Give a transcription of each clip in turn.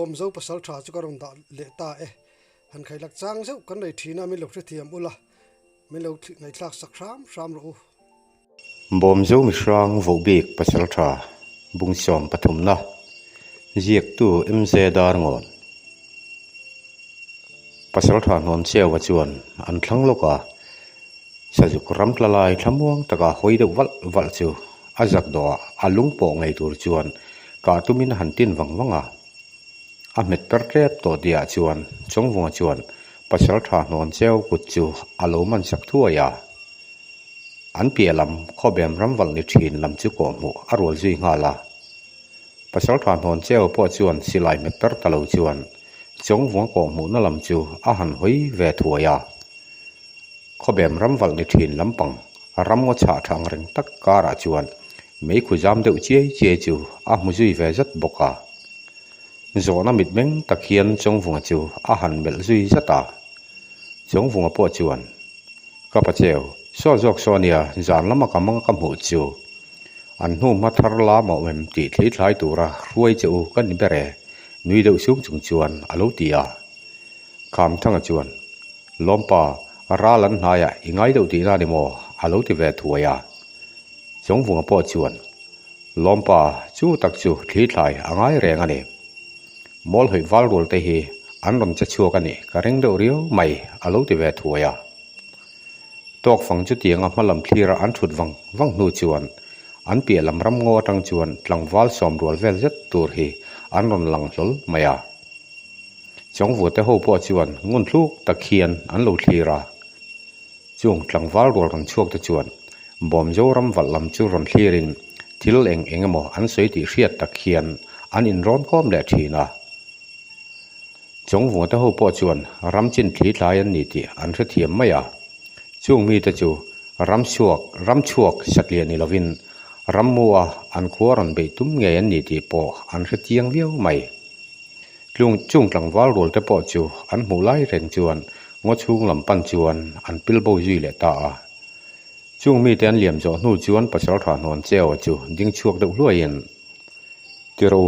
Bawmzo pasal tha chu ka rawn dah leh ta e. Han khailak chang zeuh kan nei thin a, min lo hrethiam ula, min lo ngaihthlak sak hram hram rawh u. Bawmzo mihrang vohbik pasal tha bungsawm pathumna ziaktu MZ Darngawn Pasal tha hnawn chiaua chuan an thlang lawk a, Sazuk ram tla lai thlamuang taka hawi deuh valh valh chu a zak dawhah a lung pawh ngei tur chuan kah tumin a han tin vang vang a. A hmet per tep tawh tihah chuan Chawngvunga chuan pasal tha hnawn cheu kut chu a lo man sak thuai a. An piah lam khawbem ram valh ni thin lam chu kawhhmuh a rual zui nghal a. Pasal tha hnawn cheu pawh chuan silai hmet per ta lo chuan Chawngvunga kawhhmuhna lam chu a han hawi ve thuai a. Khawbem ram valh ni thin lampang ram ngaw chhah tha ang reng tak karah chuan meikhu zam deuh chiai chiai chu a hmu zui ve zat bawk a. Zawhna mitmeng tak hian Chawngvunga chu a han melh zui zat a. Chawngvunga pawh chuan, Ka pa cheu, saw zawk saw nia, zan lama ka mang ka hmuh chu. An hnu hma thar lam a awm em tih thlei thlai tura hruai che u ka ni ber e, nui deuh sung chung chuan a lo ti a. Khamthanga chuan, Lawmpa, ral an hnaiah i ngai deuh tihna a ni maw? a lo ti ve thuai a. Chawngvunga pawh chuan, Lawmpa, chu tak chu thli thlai a ngai reng a ni. Mawl hawih val rual te hi an rawn che chhuak a nih ka ring deuh riau mai, a lo ti ve thuai a. Tawk fang chutianga hma lam thlira an thut vang vang hnu chuan an piah lam ram ngaw atang chuan tlangval sawm rual vel zet tur hi an rawn lang hlawl mai a. Chawngvute ho pawh chuan ngun thluk tak hian an lo thlir a, chung tlangval rual rawn chhuak te chuan Bawmzo ram valh lam chu rawn thlirin thil eng eng emaw an sawi tih hriat tak hian an inrawn kawm leh thin a. Chawngvute ho pawh chuan ram chin thli tlai an ni tih an hrethiam mai a, chung mite chu ram chhuak ram chhuak satliah ni lovin rammua an khua rawn beih tum ngei an ni tih pawh an hrechiang viau mai. Tlung chung tlangval rual te pawh chu an hmuh lai reng chuan ngaw chhung lam pan chuan an pil bo zui leh ta a. Chung mite an liam zawh hnu chuan pasal tha hnawn cheu chu ding chhuak deuh hluaiin, Ti ro,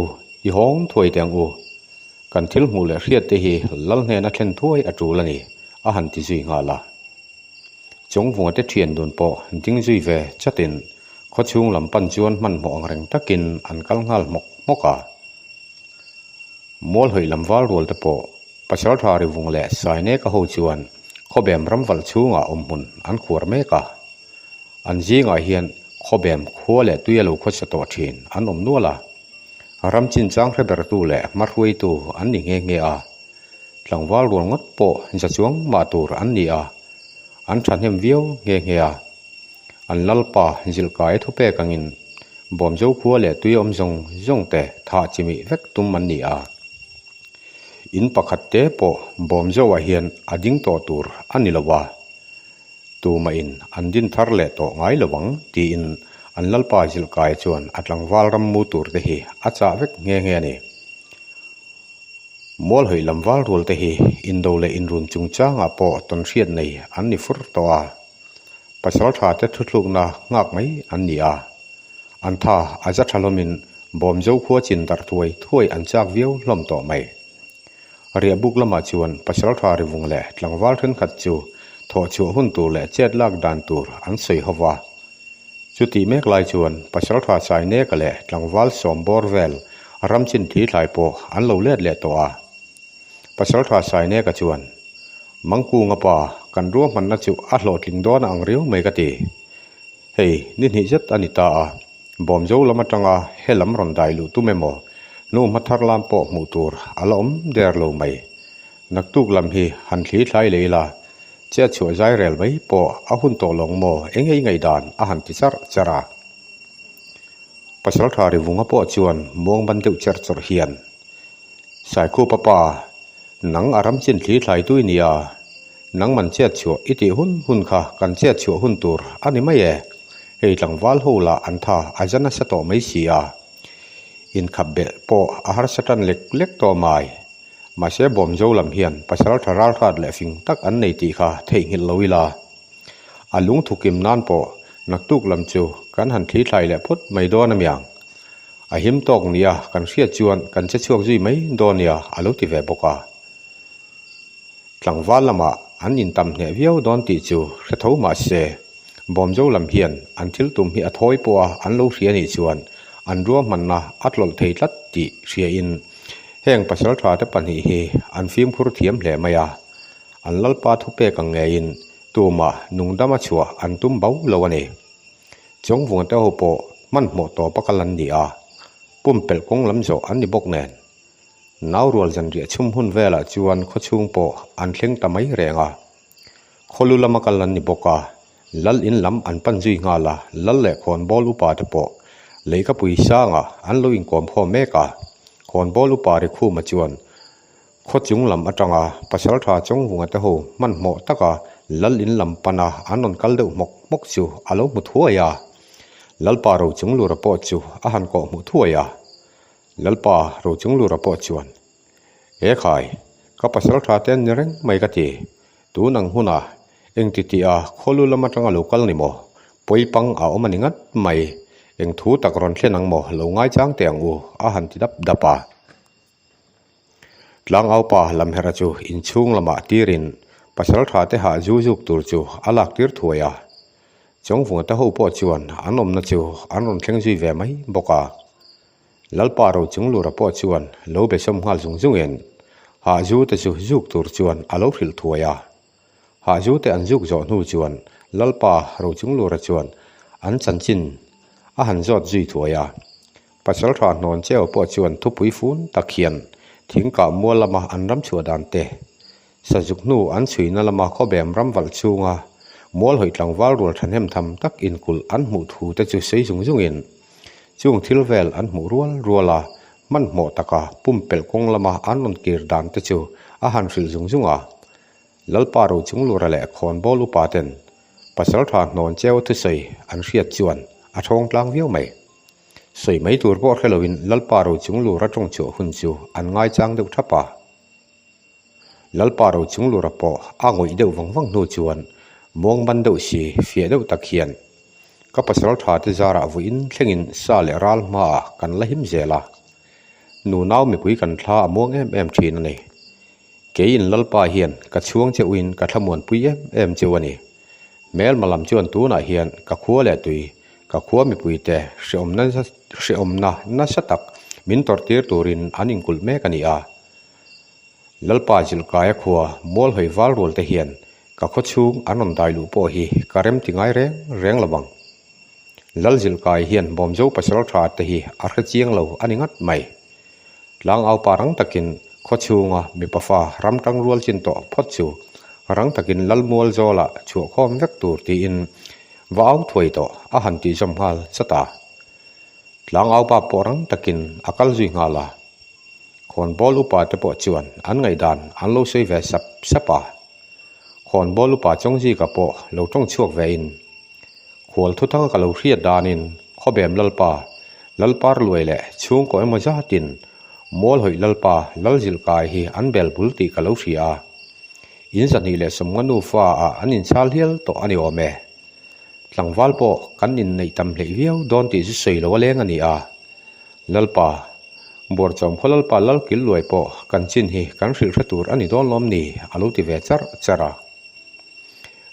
i hawng thuai teh ang u. Kan thil hmuh leh hriat te hi lal hnena thlen thuai a tul a ni, a han ti zui nghal a. Chawngvunga te thian dun pawh ding zui ve chatin khaw chhung lam pan chuan hmanhmawh ang reng takin an kal nghal hmawk hmawk a. Mual hawih lam val rual te pawh pasal tha rivung leh Saineka ho chuan khawbem ram valh chhungah awm hmun an khuar mek a. An zingah hian khawbem khua leh tui a lo khawsa tawh thin an awm nual a. Ram chinchang hre bertu leh hmahruaitu an ni nghe nghe a. Tlangval rual ngawt pawh za chuang mah tur an ni a, an thahnem viau nghe nghe a. An lalpa zilhkai a thupek angin Bawmzo khua leh tui awm zawng zawng te thah chimih vek tum an ni a. In pakhat te pawh Bawmzoah hian a ding tawh tur a ni lo a, tumahin an din thar leh tawh ngai lo ang tiin an lalpa zilhkai chuan a tlangval ram mu tur te hi a chah vek nghe nghe a ni. Mual hawih lam val rual te hi indo leh inrun chungchangah pawh tawnhriat nei an ni fur tawh a. Pasal tha te thuthlukna nghak mai an ni a. An tha a za tha hlawmin Bawmzo khua chin darh thuai thuai an chak viau hlawm tawh mai. Riahbuk lamah chuan pasal tha rivung leh tlangval thenkhat chu thawhchhuah hun tur leh chet lak dan tur an sawi ho va. Chutih mek lai chuan Pasaltha Saineka leh tlangval Sawmbawr vel ramchin thli thlai pawh an lo let leh tawh a. Pasaltha Saineka chuan, Mangkunga pa, kan ruahmanna chu a hlawhtling dawn a ang riau mai ka ti. Hei, ni hnih zet a ni ta a, Bawmzo lam atanga he lam rawn dai luh tum emaw, hnu hma thar lam pawh hmuh tur a la awm der lo mai. Naktuk lam hi han thli thlai leh ila, Chiat chhuah zai rel mai pawh a hun tawh lawng maw eng ei ngaihdan a han ti charh charh a. Pasal tha rivunga pawh chuan muang ban deuh cherh chawrh hian, Saikhupa pa, nang a ram chin thli thlai tui nia, nang man chiat chhuah i tih hun hun kha kan chiat chhuah hun tur a ni mai e, hei tlangval ho lah an tha a za nasa tawh mai si a, inkhap belh pawh a harsa tan lek lek tawh mai. Mahse Bawmzo lam hian pasal tha ralhrat leh fing tak an nei tih kha theihnghilh lo ila. A lung thukim nan pawh naktuk lam chu kan han thli thlai leh phawt mai dawn a miang. A him tawk nia kan hriat chuan kan che chhuak zui mai dawn nia a lo ti ve bawk a. Tlangval lamah an intam hneh viau dawn tih chu hre tho mah se, Bawmzo lam hian an thil tum hi a thawi pawha an lo hria nih chuan an ruahmanna a tlawlh thei tlat tih hriain heng pasaltha te pahnih hi an fimkhur thiam hle mai a, an lalpa thupek ang ngeiin tumah nungdama chhuah an tum bo lo a ni. Chawngvunga te ho pawh hmanhmawh tawpa kal an ni a, pumpelh kawng lam zawh an ni bawk nen. Naurual zanriah chhum hun velah chuan khawchhung pawh an thleng ta mai reng a. Khawlu lama kal an ni bawk a, Lal in lam an pan zui nghal a, Lal leh Khawnbawl upa te pawh leikapui sangah an lo inkawm khawm mek a. Khawnbawl upa Rikhuma chuan khaw chung lam atanga Pasaltha Chawngvunga te ho hmanhmawh taka Lal in lam pana an rawn kal deuh hmawk hmawk chu a lo hmu thuai a. Lalpa Rochunglura pawh chu a han kawh hmuh thuai a. Lalpa Rochunglura pawh chuan, He khai, ka pasal tha te an ni reng mai ka ti. Tun ang hunah eng ti tih a khawlu lam atanga lo kal ni maw? Pawipang a awm a ni ngat mai. Eng thu tak rawn thlen ang maw? Lo ngaichang teh ang u, a han ti dap dap a. Tlangaupa Lamhera chu inchhung lamah tirin pasal tha te hah zu zuk tur chu a lak tir thuai a. Chawngvunga te ho pawh chuan an awmna chu an rawn thleng zui ve mai bawk a. Lalpa Rochunglura pawh chuan lo be sawm nghal zung zungin hah zu te chu zuk tur chuan a lo hrilh thuai a. Hah zu te an zuk zawh hnu chuan Lalpa Rochunglura chuan an chanchin a han zawt zui thuai a. Pasaltha hnawn cheu pawh chuan thupui fun tak hian thingkah mual lama an ram chhuah dan te, Sazuk hnu an chhuina lama khawbem ram valh chhunga mual hawi tlangval rual thahnem tham tak inkulh an hmuh thu te chu sawi zung zungin chung thil vel an hmuh rual rual a, hmanhmawh taka pumpelh kawng lama an rawn kir dan te chu a han hrilh zung zung a. Lalpa Rochunglura leh Khawnbawl upa ten Pasaltha hnawn cheu thusawi an hriat chuan a thawng tlang viau mai. Sawi mai tur pawh hre loin Lalpa Rochunglura tawngchhuah hun chu an ngaichang deuh thap a. Lalpa Rochunglura pawh a ngawih deuh vang vang hnu chuan muang ban deuh si fiah deuh tak hian ka pasal tha te zarah vawiin thlengin sa leh ral hmaah kan la him zel a, nunau mipui kan thla a muang em em thin a ni. Keiin Lalpa hian ka chhuang che uin ka thlamuanpui em em cheu a ni. Hmelma lam chuan tunah hian ka khua leh tui, ka khua mipuite hreawmna nasa tak min tawrhtir turin an inkulh mek a ni a. Lalpa Zilkaia khua mual hawi val rual te hian ka khaw chhung an rawn dai luh pawh hi ka rem ti ngai reng reng lo ang. Lal Zilkai hian Bawmzo pasal tha te hi a hre chiang lo a ni ngat mai. Tlangaupa rang takin khaw chhunga mipa fa ram tang rual chin tawh phawt chu rang takin Lal mual zawlah chhuah khawm vek tur tiin va au thuai tawh a han tih zawm nghal chat a. Tlangaupa pawh rang takin a kal zui nghal a. Khawnbawl upa te pawh chuan an ngaihdan an lo sawi ve sap sap a. Khawnbawl upa Chawngzika pawh lo tawng chhuak ve in, Khual thuthanga ka lo hriat danin Khawbem Lalpa, Lalpar Luai leh chhungkaw emaw zatin Mualhawih Lalpa Lalzilkai hi an bel bul tih ka lo hria a. In 250 nufa ah an inchhal hial tawh a ni awm e. Tlangval pawh kan inneih tam hleih viau dawn tih chu sawi lo a leng a ni a. Lalpa, Buarchawm khaw Lalpa Lalkil luai pawh kan chin hi kan hrilh hre tur a ni dawn lawm ni? a lo ti ve charh charh a.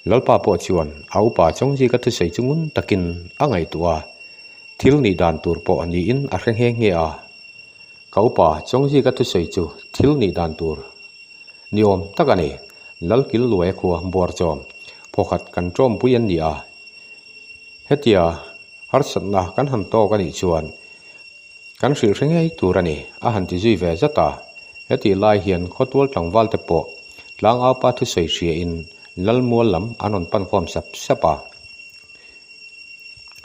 Lalpa pawh chuan a upa Chawngzika thusawi chu ngun takin a ngaihtuah a, thil nih dan tur pawh niin a hre nghe nghe a. Ka upa Chawngzika thusawi chu thil nih dan tur ni awm tak a ni. Lalkil luaia khua Buarchawm phawkhat kan tawmpui an ni a. Hetia harsatna kan han tawk a nih chuan kan hrilh hre ngei tur a ni, a han ti zui ve zat a. Hetih lai hian khawtual tlangval te pawh tlangaupa thusawi hriain Lalmual lam an rawn pan khawm sap sap a.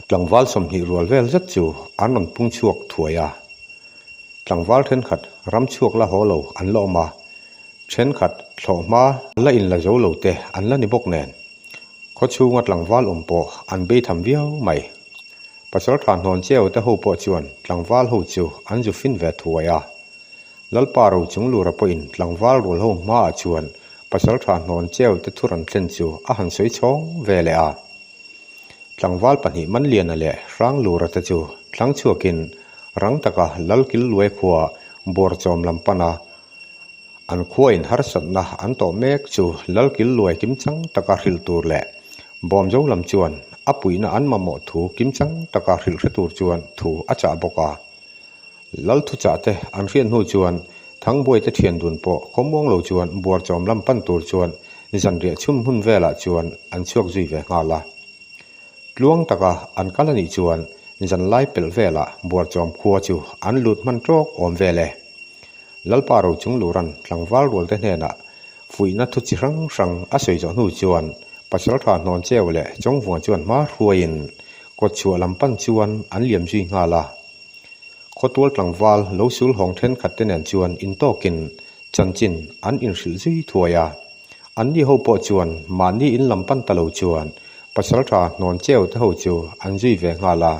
Tlangval 20 rual vel zet chu an rawn pung chhuak thuai a. Tlangval thenkhat ram chhuak la haw lo an la awm a, thenkhat thlawhhma la inla zo lo te an la ni bawk nen. Khaw chhunga tlangval awm pawh an bei tham viau mai. Pasaltha hnawn cheu te ho pawh chuan tlangval ho chu an zu fin ve thuai a. Lalpa ro chung lura pawhin tlangval rual ho hmaah chuan pasaltha hnawn cheu te thu rawn thlen chu a han sawi chhawng ve leh a. Tlangval pahnih Manliana leh Hranglura te chu thlang chhuakin. Rang taka Lalkil Luai khua Buarchawm lam pana an khuain harsatna an tawh mek chu Lalkil Luai kimchang taka hrilh tur leh Bawmzo lam chuan a puihna an mamawh thu kimchang taka hrilh hre tur chuan thu a chah bawk a. Lal thuchah te an hriat hnu chuan Thangbuai te thian dun pawh khawmuang lo chuan Buarchawm lam pan tur chuan zanriah chhun hmun velah chuan an chhuak zui ve nghal a. Tluang taka an kal a nih chuan zanlai pelh velah Buarchawm khua chu an lut hman tawk awm vel e. Lalpa Rochung Luran tlangval rual te hnenah fuihna thu chi hrang hrang a sawi zawh hnu chuan Pasaltha Hnawn Cheu leh Chawngvunga chuan hma hruaiin kawtchhuah lam pan chuan an liam zui nghal a. Khawtual tlangval lo sul hawng thenkhat te nen chuan intawkin chanchin an inhrilh zui thuai a. Anni ho pawh chuan mahni in lam pan ta lo chuan Pasaltha Hnawn Cheu te ho chu an zui ve nghal a.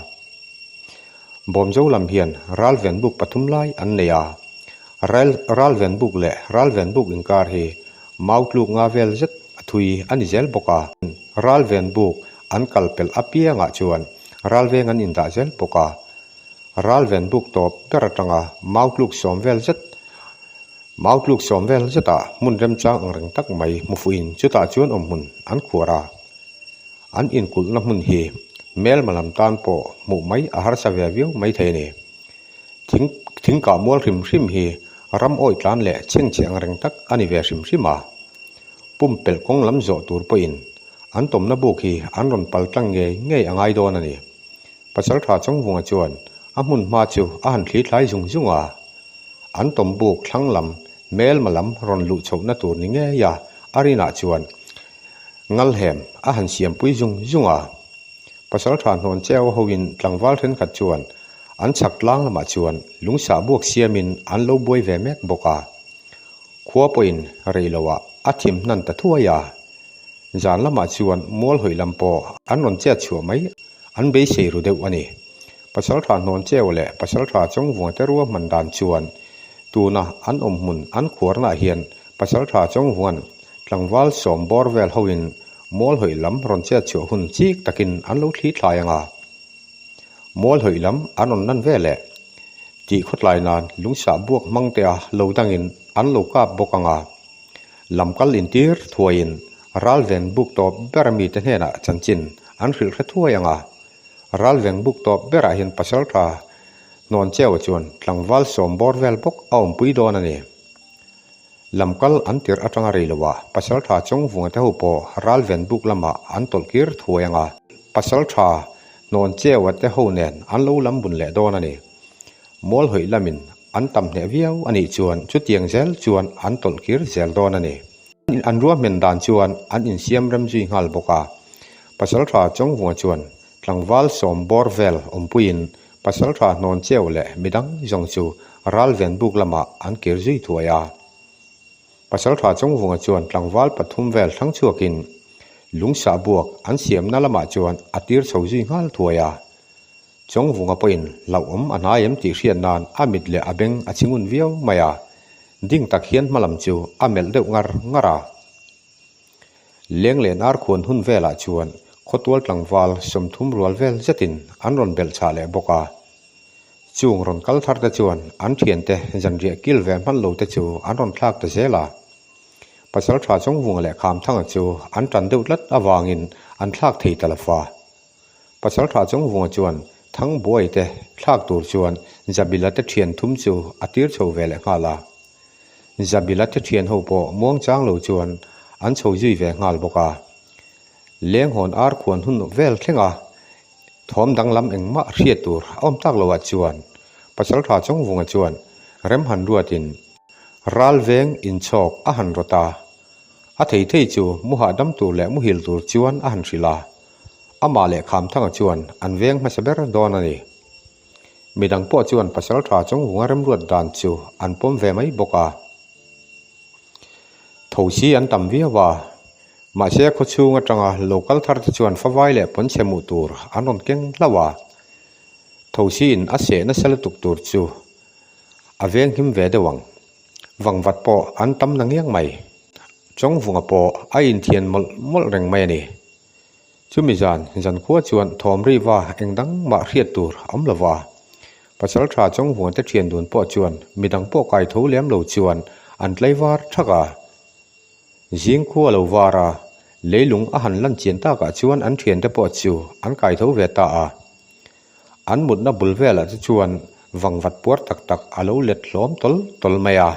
Bawmzo lam hian ralven buk pathum lai an nei a. Rail ralven buk leh ralven buk inkar hi mau tluk nga vel zet a thui a ni zel bawk a. Ralven buk an kal pelh apiangah chuan ralveng an indah zel bawk a. Ralven buk tawp ber atanga mau tluk sawm vel zet mau tluk sawm vel zetah hmun remchang ang reng tak mai hmu fuhin chutah chuan awmhmun an khuar a. An inkulhna hmun hi hmelma lam tan pawh hmuh mai a harsa ve viau mai thei a ni. Thing thingkah mual hrim hrim hi ram awi tlan leh chhengchhe ang reng tak a ni ve hrim hrim a. Pumpelh kawng lam zawh tur pawhin an tawmna buk hi an rawn pal tlang ngei ngei a ngai dawn a ni. Pasaltha Chawngvunga chuan a hmun hma chu a han thli thlai zung zung a. An tawm buk thlang lam hmelma lam rawn luh chhohna tur ni ngei a, a rinah chuan Ngalhem a han siampui zung zung a. Pasaltha hnawn cheu hoin tlangval thenkhat chuan an chhak tlang lamah chuan lungsah buak siamin an lo buai ve mek bawk a. Khua pawhin rei loah a thim hnan ta thuai a. Zan lamah chuan mual hawi lam pawh an rawn chet chhuah mai an beisei ru deuh a ni. Pasaltha hnawn cheu leh Pasaltha Chawngvunga te ruahman dan chuan tuna an awm hmun an khuarnaah hian Pasaltha Chawngvunga'n tlangval sawm bawr vel hoin mual hawi lam rawn chet chhuah hun chik takin an lo thli thlai ang a. Mual hawi lam an rawn lan veleh tih khawtlai nan lungsah buak hmang te a lo dangin an lo kap bawk ang a. Lamkal intir thuaiin ralven buk tawp ber mite hnenah chanchin an hrilh hre thuai ang a. Ralveng buk tawp berah hian Pasaltha Hnawn Cheua chuan tlangval sawm bawr vel bawk a awmpui dawn a ni. Lamkal an tirh atanga rei loah Pasaltha Chawngvunga te ho pawh ralven buk lamah an tawlh kir thuai ang a. Pasaltha Hnawn Cheua te ho nen an lo lam bun leh dawn a ni. Mualhawih lamin An tam hneh viau a nih chuan chutiang zel chuan an tawlh kir zel dawn a ni. An ruahmen dan chuan an insiam rem zui nghal bawk a. Pasaltha Chawngvunga chuan tlangval sawm bawr vel awmpuiin Pasaltha Hnawn Cheu leh midang zawng chu ralven buk lamah an kir zui thuai a. Pasaltha Chawngvunga chuan tlangval pathum vel thlang chhuakin lungsah buak an siamna lamah chuan a tir chho zui nghal thuai a. Chawngvunga pawhin hlauhawm a hnai em tih hriat nan a mit leh a beng a chhingun viau mai a, ding tak hian hmalam chu a melh deuh ngar ngar a. Lenglen ar khuan hun velah chuan khawtual tlangval 30 rual vel zetin an rawn belh chhah leh bawk a. Chung rawn kal thar te chuan an thiante zanriah kil ve hman lo te chu an rawn thlak ta zel a. Pasaltha Chawngvunga leh Khamthanga chu an tan deuh tlat avangin an thlak thei ta lo fa. Pasaltha Chawngvunga chuan Thangbuai te thlak tur chuan Zabila te thian thum chu a tir chho ve leh nghal a. Zabila te thian ho pawh muangchang lo chuan an chho zui ve nghal bawk a. Lenghawn ar khuan hun vel thleng a, thawm danglam engmah hriat tur a awm tak loah chuan Pasaltha Chawngvunga chuan Remhan ruatin Ralveng inchhawk a han rawt a. A thei thei chu mu hahdam tur leh muhil tur chuan a han hrilh a. Amah leh Khamthanga chuan an veng hmasa ber dawn a ni. Midang pawh chuan Pasaltha Chawngvunga remruat dan chu an pawm ve mai bawk a. Thosi an tam viau a, mahse khawchhung atanga lo kal thar te chuan favai leh pawnchhe hmuh tur an rawn keng hlauh a. Thosiin a seh nasa lutuk tur chu a venghim ve deuh ang. Vangvat pawh an tam na ngiang mai. Chawngvunga pawh a inthian mawlh mawlh reng mai a ni. Chumi zan, zankhua chuan thawm riva eng dang mah hriat tur a awm lo va. Pasalṭha Chawngvuante ṭhian dun pawh chuan midang pawh kai tho lem lo chuan an tlaivar ṭhak a. Zing khua lo var a, leilung a han lan chian takah chuan an ṭhiante pawh chu an kai tho ve ta a. An mutna bul velah te chuan vangvat puar tak tak a lo let hlawm tawl tawl mai a.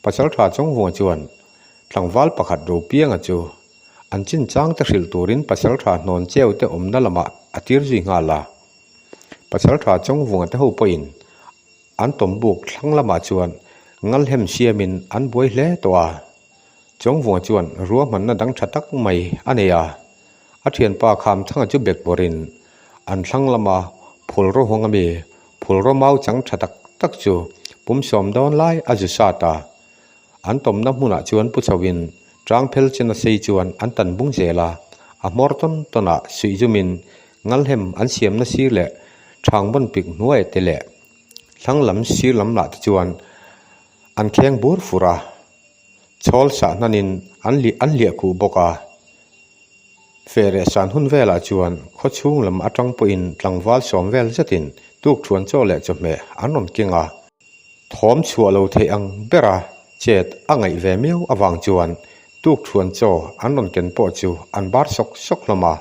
Pasalṭha Chawngvunga chuan tlangval pakhat Ropianga chu an chinchang te hrilh turin pasalṭha hnawn cheu te awmna lamah a tir zui nghal a. Pasalṭha Chawngvunga te ho pawhin An tawmbuk thlang lamah chuan ngalhem siamin an buai hle tawh a. Chawngvunga chuan ruahmanna dang tha tak mai a nei a. A thianpa Khamthanga chu bek bawrhin an thlang lama phulraw hawng ami phulraw mau chang tha tak tak chu pum sawm dawn lai a zu sat a. An tawmna hmunah chuan pu chhoin tangphel chena sei chuan an tan bung zel a, a hmawr tawn tawnah suih zumin ngalhem an siamna sir leh thangbawn pik hnuai te leh Thlang lam sir lam lah te chuan an kheng bur fur a, chhawl sah hnanin an liah an liah khuh bawk a. Fehreh san hun velah chuan khaw chhung lam atang pawhin tlangval sawm vel zetin tuk thuan chaw leh chawhmeh an rawn keng a. Thawm chhuah lo theih ang bera chet a ngaih ve miau avang chuan tuk thuan chaw an rawn ken pawh chu an bar sawk sawk hlawm a.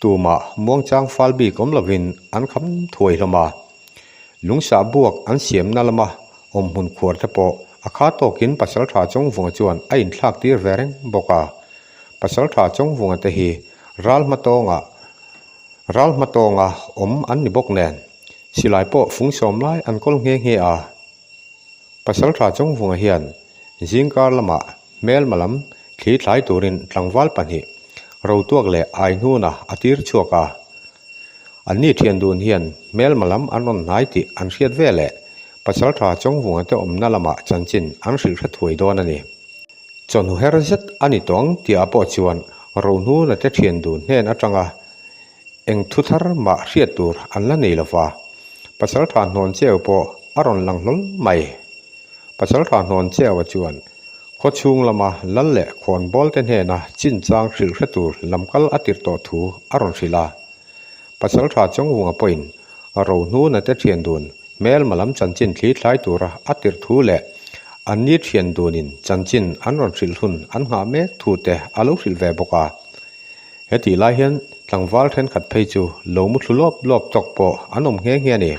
Tumah muangchang fal bik awm lovin an kham thuai hlawm a. Lungsah buak an siamna lama awmhmun khuar te pawh a kha tawkin Pasaltha Chawngvunga chuan a inthlak tir ve reng bawk a. Pasaltha Chawngvunga te hi ral hmatawnga ral hmatawnga awm an ni bawk nen silai pawh fung sawm lai an kawl nghe nghe a. Pasaltha Chawngvunga hian zingkar lamah hmelma lam thli thlai turin tlangval pahnih Rotuak leh Aihnuna a tir chhuak a. Anni thian dun hian hmelma lam an rawn hnai tih an hriat ve leh Pasaltha Chawngvunga te awmna lamah chanchin an hrilh hre thuai dawn a ni. Chawhnu her zet a ni tawng tihah pawh chuan Rohnuna te thian dun hnen atanga eng thu thar mah hriat tur an la nei lova, Pasaltha hnawn cheu pawh a rawn lang hlawl mai. Pasaltha hnawn cheua chuan khaw chhung lama lal leh khawnbawl te hnena chinchang hrilh hre tur lamkal a tirh tawh thu a rawn hrilh a. Pasaltha Chawngvunga pawhin Rohnuna te thian dun hmelma lam chanchin thli thlai tura a tirh thu leh anni thian dunin chanchin an rawn hrilh hun an nghah mek thu te a lo hrilh ve bawk a. Hetih lai hian tlangval thenkhat phei chu lo mu thlu lawp lawp tawk pawh an awm nghe nghe a ni.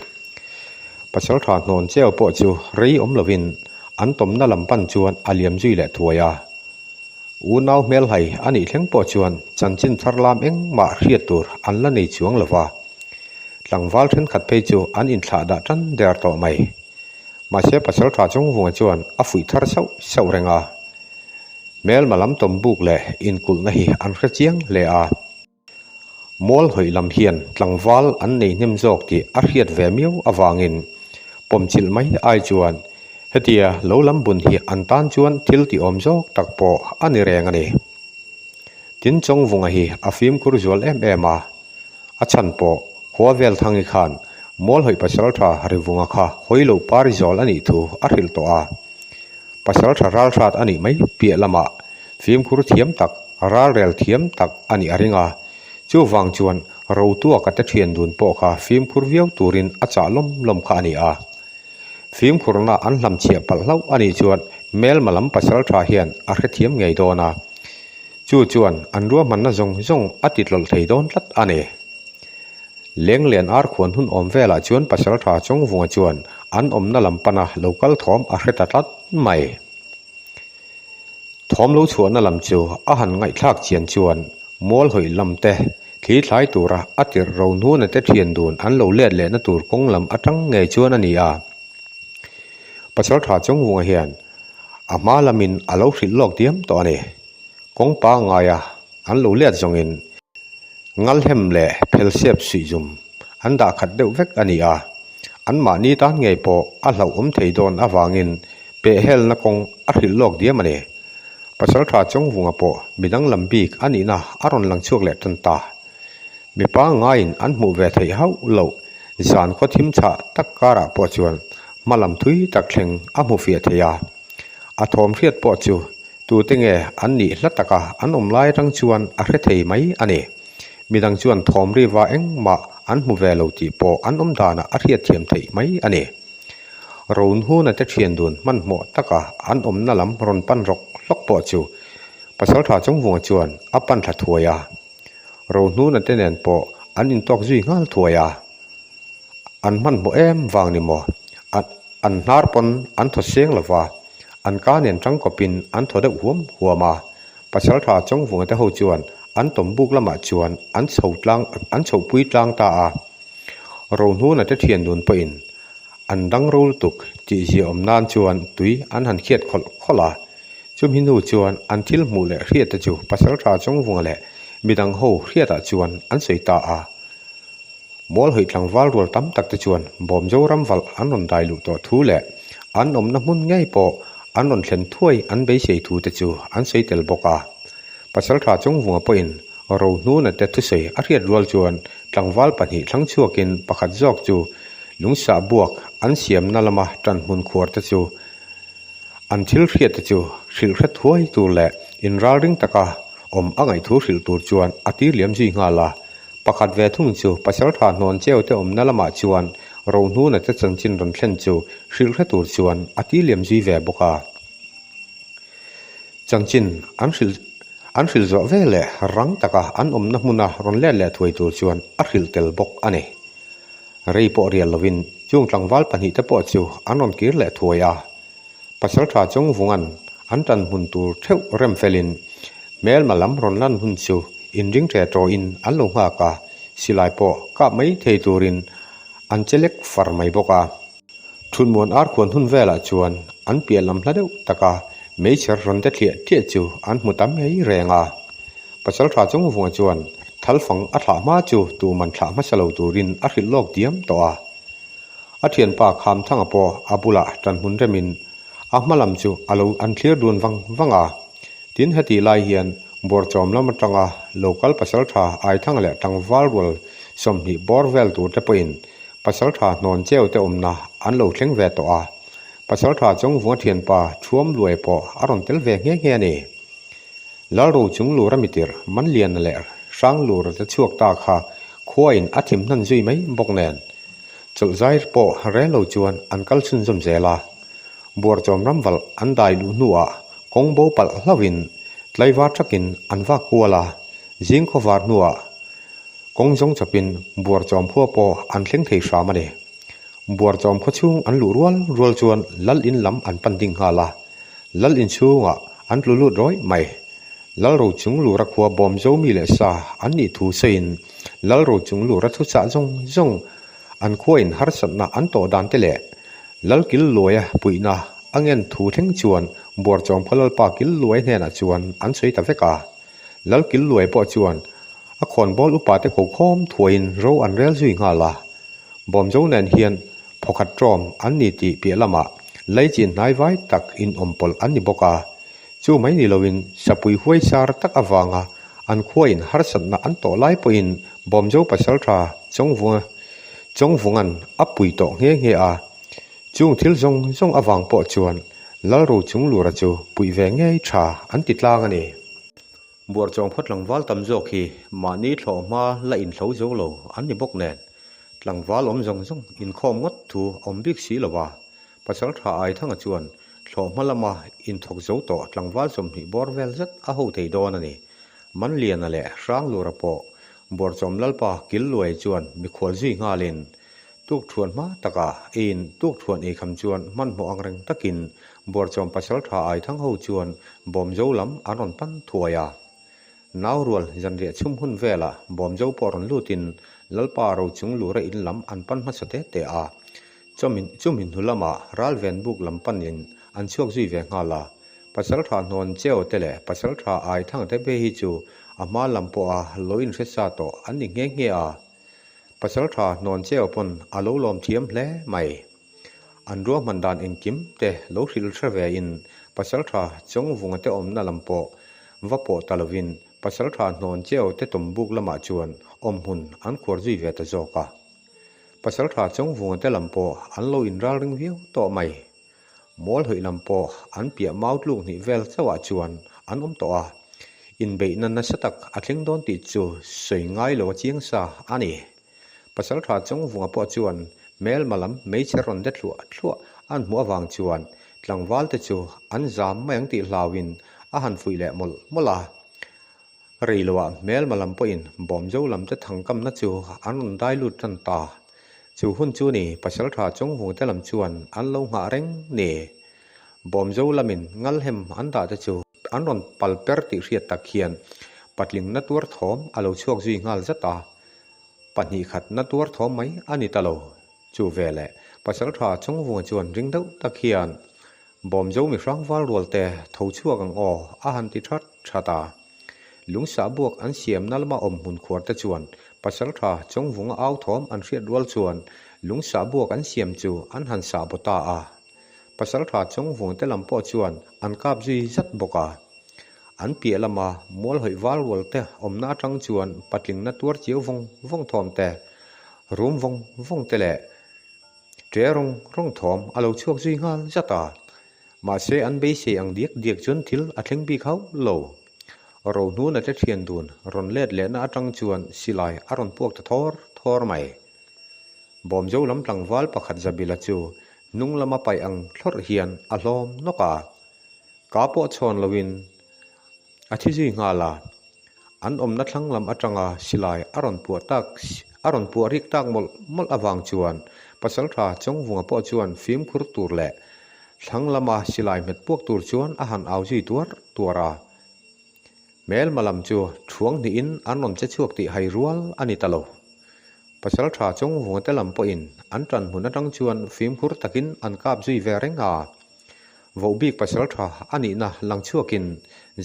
Pasaltha hnawn cheu pawh chu rei awm lovin an tawmna lam pan chuan a liam zui leh thuai a. Unau hmelhai a nih thleng pawh chuan chanchin thar lam engmah hriat tur an la nei chuang lo va. Tlangval thenkhat phei chu an inthlah dah tan der tawh mai. Mahse Pasaltha Chawngvunga chuan a fuih thar sauh sauh reng a. Hmelma lam tawm buk leh inkulhna hi an hre chiang hle a. Mual hawih lam hian tlangval an nei hnem zawk tih a hriat ve miau avangin pawmchilh mai ai chuan hetia lo lam bun hi an tan chuan thil tih awm zawk tak pawh a ni reng a ni. Tin Chawngvunga hi a fimkhur zual em em a, a chhan pawh khua vel Thangi khan Mual hawih pasaltha Rivunga kha hawi loh par zawl a nih thu a hrilh tawh a. Pasal tha ral hrat a nih mai piah lamah fimkhur thiam tak, ralrel thiam tak a nih a ring a. Chuvang chuan Rotuaka te thian dun pawh kha fimkhur viau turin a chah lawm lawm kha a ni a. Fimkhurna an hlamchhiah palh hlauh a nih chuan hmelma lam pasal tha hian a hrethiam ngei dawn a. Chu chuan an ruahmanna zawng zawng a ti tlawlh thei dawn tlat a ni. Lenglen ar khuan hun awm velah chuan Pasaltha Chawngvunga chuan an awmna lam pana lo kal thawm a hre ta tlat mai. Thawm lo chhuahna lam chu a han ngaihthlak chian chuan mual hawih lam te thli thlai tura a tirh ro hnuna te thian dun an lo let lehna tur kawng lam atang ngei chuan a ni a. Pasaltha Chawngvunga hian a hma lamin a lo hrilh lawk diam tawh a ni. Kawng pangngaia an lo let zawngin Ngalhem leh Phelsiap suihzum an dah khat deuh vek a ni a, anmahni tan ngei pawh a hlauhawm thei dawn avangin pehhelna kawng a hrilh lawk diam a ni. Pasaltha Chawngvunga pawh midang lam bik a nihna a rawn lang chhuak leh tan ta. Mi pangngaiin an hmuh ve theih hauh loh zan khaw thim chhah tak karah pawh chuan hma lam thui tak thleng a hmu fiah thei a, a thawm hriat pawh chu Tute nge an nih hla taka an awm lai atang chuan a hre thei mai a ni. Midang chuan thawm riva engmah an hmu ve lo tih pawh an awm danah a hriatthiam theih mai a ni. Rohnuna te thian dun hmanhmawh taka an awmna lam rawn pan rawk hlawk pawh chu Pasaltha Chawngvunga chuan a pan thla thuai a. Rohnuna te nen pawh an intawk zui nghal thuai a. An hmanhmawh em vang ni maw? An hnar pawn an thaw seng lo va, an ka nen tangkawpin an thaw deuh huam huam a. Pasaltha Chawngvunga te ho chuan an tawm buk lamah chuan an chho tlang an chhohpui tlang ta a. Rohnuna te thian dun pawhin an dang ro lutuk tih ziaawm nan chuan tui an han khiat khawlh khawlh a. Chumi hnu chuan an thil hmuh leh hriat te chu Pasaltha Chawngvunga leh midang ho hriatah chuan an sawi ta a. Mual hawi tlangval rual tam tak te chuan Bawmzo ram valh an rawn dai luh tawh thu leh an awmna hmun ngei pawh an rawn thlen thuai an beisei thu te chu an sawi tel bawk a. Pasaltha Chawngvunga pawhin Rohnuna te thusawi a hriat rual chuan tlangval pahnih thlang chhuakin pakhat zawk chu lungsah buak an siamna lama tan hmun khuar te chu An thil hriat te chu hrilh hre thuai tur leh inralring taka awm a ngaihthu hrilh tur chuan a tir liam zui nghal a. Pakhat ve thung chu Pasaltha hnawn cheu te awmna lamah chuan Rohnuna te chanchin rawn thlen chu hrilh hre tur chuan a tir liam zui ve bawk a. Chanchin an hrilh an hrilh zawh ve leh rang taka an awmna hmuna rawn let leh thuai tur chuan a hrilh tel bawk a ni. Rei pawh rial lovin chung tlangval pahnihte pawh chu an rawn kir leh thuai a. Pasaltha Chawngvunga'n an tan hmun tur theuh rem felin hmelma lam rawn lan hun chu inring ṭe ṭawhin an lo nghak a, silai pawh kap mai thei turin an che lek far mai bawk a. Thutmuan arkhuan hun velah chuan an piah lam hla deuh taka meichher rawn de thliah thliah chu an hmu ta mai reng a. Pasaltha Chawngvunga chuan thalfang a thlah hma chu tuman thlah hmasa lo turin a hrilh lawk diam tawh a. A thianpa Khamthanga pawh a bulah tanhmun remin a hma lam chu a lo an thlir dun vang vang a. Tin hetih lai hian Buarchawm lam atanga local pasaltha Aithanga leh tlangval rual 20 bawr vel tur te pawhin pasaltha hnawn cheu te awmna an lo thleng ve tawh a. Pasaltha Chawngvunga thianpa Thuam Luai pawh a rawn tel ve nghe nghe a ni. Lalro chung lura mitir Manliana leh Hranglura te chhuak ta kha khuain a thim hnan zui mai bawk nen chawlh zai pawh rel lo chuan an kal chhunzawm zel a. Buarchawm ramvalh an dai luh hnuah kawng bo palh hlauhin tlaivar thakin an vak kual a, zing khawvar hnuah kawng zawng chawpin Buarchawm khua pawh an thleng thei hram a ni. Buarchawm khaw chhung an luh rual rual chuan Lal in lam an pan ding nghal a, Lal in chhungah an tlu lut rawih mai. Lal Rochung lura khua bawm zo mi leh sa an nih thu sawiin Lal Rochung lura thuchah zawng zawng an khuain harsatna an tawh dan te leh Lal kil luaia puihna a ngen thu thleng chuan Buarchawm khaw Lalpa kil luai hnenah chuan an sawi ta vek a. Lal kil luai pawh chuan a khawnbawl upa te ko khawm thuaiin ro an rel zui nghal a. Bawmzo nen hian phawkhat ṭawm an ni tih piah lamah leichin hnai vai tak inawm pawlh an ni bawk a. Chu mai ni loin sapui huai sar tak avanga an khuain harsatna an tawh lai pawhin Bawmzo pasalṭha Chawngvunga Chawngvunga'n a pui tawh nghe nghe a. Chung thil zawng zawng avang pawh chuan Lalro Chunglura chu puih ve ngei ṭha an ti tlang a ni. Buarchawng khaw tlangval tam zawk hi mahni thlawh hma la inhlo zo lo an ni bawk nen, tlangval awm zawng zawng inkhawm ngawt thu a awm bik si lo va. Pasaltha Aithanga chuan thlawh hma lama inthawk zo tawh tlangval 20 bawr vel zet a ho thei dawn a ni. Manliana leh Hranglura pawh Buarchawm Lalpa Killuai chuan mikhual zui nghalin Tukthuan hma takah eiin tukthuan ei kham chuan hmanhmawh ang reng takin Buarchawm pasaltha Aithang ho chuan Bawmzo lam an rawn pan thuai a. Naurual zanriah chhum hun velah Bawmzo pawh rawn lutin Lalpa Rochung lura in lam an pan hmasa te te a. Chawmin chumi hnu lamah Ralvenbuk lam panin an chhuak zui ve nghal a. Pasaltha hnawn cheu te leh Pasaltha Aithang te phei hi chu a hma lam pawha lo inhre sa tawh an ni nghe nghe a. Pasaltha hnawn cheu pawn a lo lawm thiam hle mai. An ruahman dan engkim te lo hrilh hre ve in Pasaltha Chawngvunga te awmna lam pawh va pawh ta lovin Pasaltha hnawn cheu te tawmbuk lamah chuan awmhmun an khuar zui ve ta zawk a. Pasaltha Chawngvunga te lam pawh an lo inral ring viau tawh mai. Mawl hawih lam pawh an piah mau tluk hnih vel chauhah chuan an awm tawh a, inbeihna nasa tak a thleng dawn tih chu sawi ngai lo a chiang sa a ni. Pasalṭha Chawngvunga pawh chuan hmelma lam hmeichhe rawn de thluah thluah an hmuh avang chuan tlangvalte chu an zam mai ang tih hlauin a han fuih leh mawlh mawlh a. Rei loah hmelma lam pawhin Bawmzo lamte thangkamna chu an rawn dai lut tan ta. Chu hun chu ni Pasalṭha Chawngvungte lam chuan an lo nghah reng ni. Bawmzo lamin ngalhem an dah te chu an rawn pal per tih hriat tak hian patling na tuar thawm a lo chhuak zui nghal zat a. Pahnih khat na tuar thawm mai a ni ta lo. Chu veleh Pasalṭha Chawngvunga chuan ring deuh tak hian Bawmzo mi hrangval rual te tho chhuak ang aw a han ti that that a. Lungsah buak an siamna lama awm hmun khuar te chuan Pasalṭha Chawngvunga au thawm an hriat rual chuan lungsah buak an siam chu an han sah baw ta a. Pasalṭha Chawngvunga te lam pawh chuan an kap zui zat bawk a. An piah lama mual hawih val rual te awmna atang chuan patlingna tuar chiau vawng vawng thawm te, rum vawng vawng te leh Ṭe rawng rawng thawm a lo chhuak zui nghal zat a, mahse an beisei ang diak diak chuan thil a thleng bik hauh lo. Rohnuna te ṭhian dun rawn let lehna aṭang chuan silai a rawn puak ta thawr thawr mai. Bawmzo lam tlangval pakhat Zabila chu hnung lama paih ang thlawrh hian a hlawm nawk a, ka pawh chhawn loin A thi zui nghal a, an awmna thlang lam atanga silai a rawn puah tak a rawn puah rik tak mawlh mawlh avang chuan Pasaltha Chawngvunga pawh chuan fimkhur tur leh thlang lama silai hmet puak tur chuan a han au zui tuar tuar a. Hmelma lam chu thuang hnihin an rawn che chhuak tih hai rual a ni ta lo. Pasaltha Chawngvunga te lam pawhin an tan hmun atang chuan fimkhur takin an kap zui ve reng a. Vohbik pasaltha a nihna lang chhuakin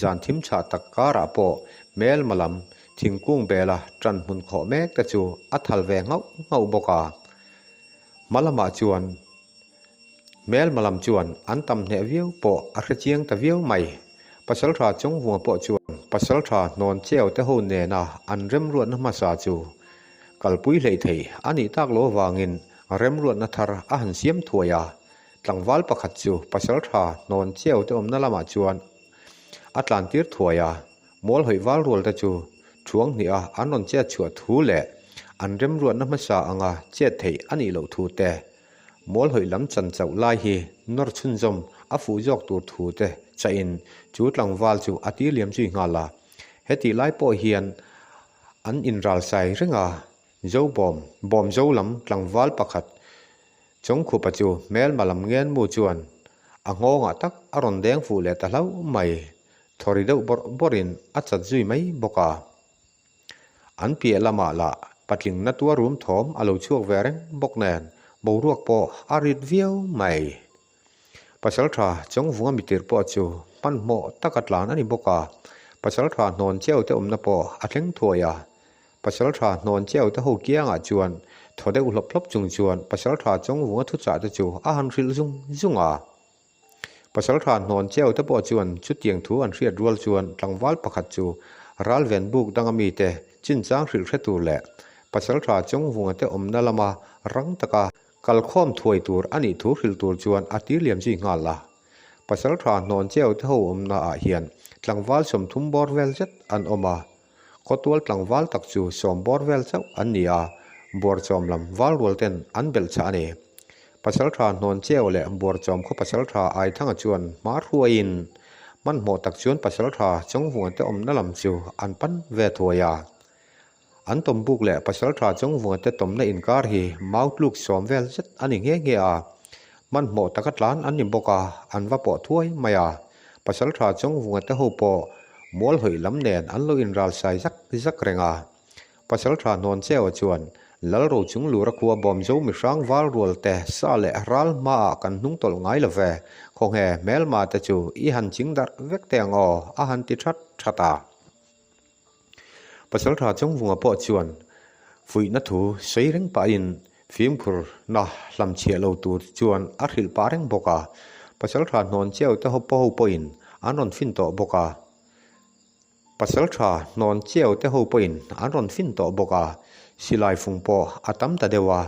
zan thim chhah tak karah pawh hmelma lam thingkung bela tan hmun khawh mek te chu a thal ve nghauh nghauh bawk a. Hma lamah chuan hmelma lam chuan an tam hneh viau pawh a hre chiang ta viau mai. Pasaltha Chawngvunga pawh chuan pasaltha hnawn cheu te ho nena an remruatna hmasa chu kalpui hleih thei a nih tak lo avangin remruatna thar a han siam thuai a. Tlangval pakhat chu pasaltha hnawn chiau te awmna lamah chuan a tlan tir thuai a, mual hawih val rual te chu thuang hnih a an rawn chet chhuah thu leh an remruatna hmasa anga chet theih a nih loh thu te, mual hawih lam chan chauh lai hi nawr chhunzawm a fuh zawk tur thu te chahin chu tlangval chu a tir liam zui nghal a. Hetih lai pawh hian an inralsai reng a, Zobawm, Bawmzo lam tlangval pakhat Chawngkhupa chu hmelma lam ngenmu chuan a nghawngah tak a rawn deng fuh leh ta hlauh mai. Thawri deuh bawrh bawrhin a chat zui mai bawk a. An piah lamah lah patling na tuar rum thawm a lo chhuak ve reng bawk nen boruak pawh a rit viau mai. Pasaltha Chawngvunga mitir pawh chu hmanhmawh taka tlan a ni bawk a, Pasaltha hnawn chiau te awmna pawh a thleng thuai a. Pasaltha hnawn chiau te ho kiangah chuan thaw deuh hlawp hlawp chung chuan Pasaltha Chawngvunga thuchah te chu a han hrilh zung zung a. Pasaltha hnawn chiau te pawh chuan chutiang thu an hriat rual chuan tlangval pakhat chu ralven buk danga mite chinchang hrilh hre tur leh Pasaltha Chawngvunga te awmna lama rang taka Kalkhawm thuai tur a nih thu hrilh tur chuan a tir liam zui nghal a. Pasaltha hnawn cheu te ho awmna ah hian tlangval 30 bawr vel zet an awm a. Khawtual tlangval tak chu 10 bawr vel chauh an ni a, buarchawm lam val rual ten an belh chah a ni. Pasaltha hnawn cheu leh buarchawm khaw pasaltha Aithanga chuan hma hruaiin hmanhmawh tak chuan pasaltha Chawngvunga te awmna lam chu an pan ve thuai a. An tawm buk leh pasaltha Chawngvunga te tawmna inkar hi mau tluk 10 vel zet a ni nghe nghe a. Hmanhmawh taka tlan an ni bawk a, an va pawh thuai mai a. Pasaltha Chawngvunga te ho pawh mual hawih lam nen an lo inral sai zak zak reng a. Pasaltha Hnawn Cheua chuan Lal Rochung Lura khua Bawmzo mihrang val rual te sa leh ral hmaah kan hnung tawlh ngai lo ve, khawnge hmelma te chu i han ching darh vek teh ang aw a han ti that that a. Pasaltha Chawngvunga pawh chuan fuihna thu sawi reng pahin fimkhurna hlamchhiah lo tur chuan a hrilh pah reng bawk a. Pasaltha hnawn chiau te ho pawhin an rawn fin tawh bawk a. Pasaltha hnawn chiau te ho pawhin an rawn fin tawh bawk a. Silai fung pawh a tam ta deuh a.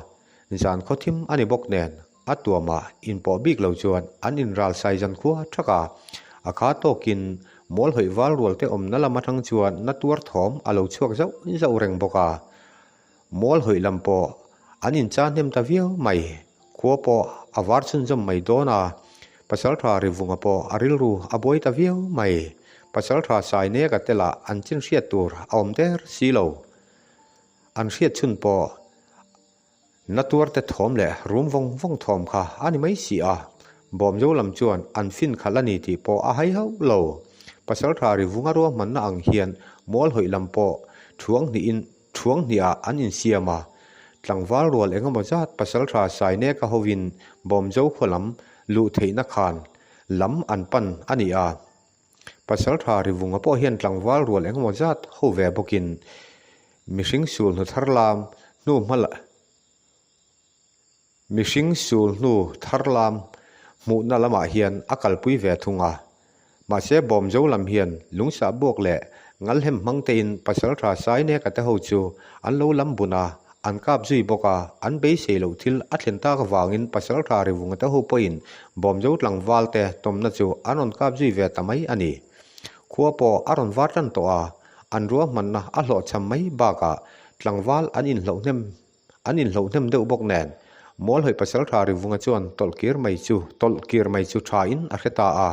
Zan khaw thim a ni bawk nen A tuamah inpawh bik lo chuan an inral sai zan khua thak a, a kha tawkin mual hawih val rual te awmna lam atang chuan na tuar thawm a lo chhuak zauh zauh reng bawk a. Mual hawih lam pawh an inchah hnem ta viau mai. Khua pawh a var chhunzawm mai dawn a, Pasaltha Rivunga pawh a rilru a buai ta viau mai. Pasaltha Saineka te lah an chin hriat tur a awm der si lo. An hriat chhun pawh na tuarte thawm leh rum vawng vawng thawm kha a ni mai si a. Bawmzo lam chuan an fin khalh a ni tih pawh a hai hauh lo. Pasaltha Rivunga ruahmanna ang hian mual hawih lam pawh thuang hnihin Thuang hnihah an insiam a, tlangval rual engemaw zat pasaltha Saineka hovin Bawmzo khaw lam luh theihna khan lam an pan a ni a. Pasaltha Rivunga pawh hian tlangval rual engemaw zat ho ve bawkin mihring sulhnu thar lam hnu hma Mihring sul hnu thar lam hmuhna lamah hian a kalpui ve thung a. Mahse Bawmzo lam hian lungsah buak leh ngalhem hmang tein Pasaltha Saineka te ho chu an lo lam bun a, an kap zui bawk a, an beisei loh thil a thlen tak avangin Pasaltha Rivunga te ho pawhin Bawmzo tlangval te tawmna chu an rawn kap zui ve ta mai a ni. Khua pawh a rawn var tan tawh a, an ruahmanna a hlawhchham mai bakah tlangval an inhloh hnem An inhloh hnem deuh bawk nen, Mualhawih Pasaltha Rivunga chuan tawlh kir mai chu tawlh kir mai chu tha in a hre ta a.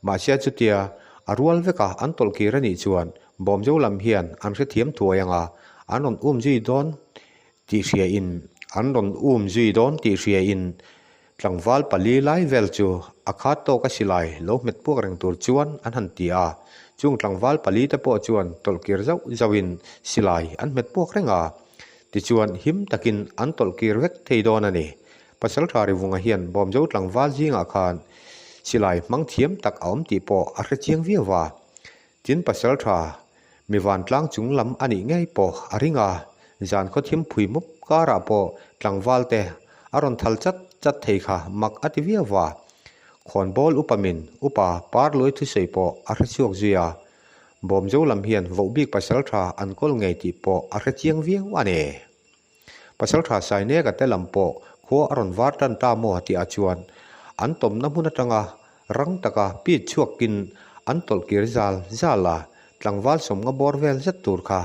Mahse chutia a rual veka an tawlh kir a nih chuan Bawmzo lam hian an hrethiam thuai ang a, an rawn um zui dawn tih hria in an rawn um zui dawn tih hria in Tlangval pali lai vel chu a khat tawk a silai lo hmet puak reng tur chuan an han ti a, chung tlangval pali te pawh chuan tawlhkir zauh zauhin silai an hmet puak reng a, tichuan him takin an tawlhkir vek thei dawn a ni. Pasaltha Rivunga hian Bawmzo tlangval zingah khan silai hmang thiam tak a awm tih pawh a hre chiang viau va, Tin pasaltha mi vantlang chung lam a nih ngei pawh a ring a, zan khaw thim phui mup karah pawh tlangval te a rawn thal chat chat thei kha mak a ti viau va. Khawnbawl upa min upa Parluai thusawi pawh a hre chhuak zui a, Bawmzo lam hian vohbik pasaltha an kawl ngei tih pawh a hre chiang viau a ni. Pasaltha Saineka te lam pawh khua a rawn var tan ta maw tihah chuan an tawmna hmun atanga rang taka pit chhuakin an tawlh kir zal zal a, tlangval sawmnga bawr vel zet tur kha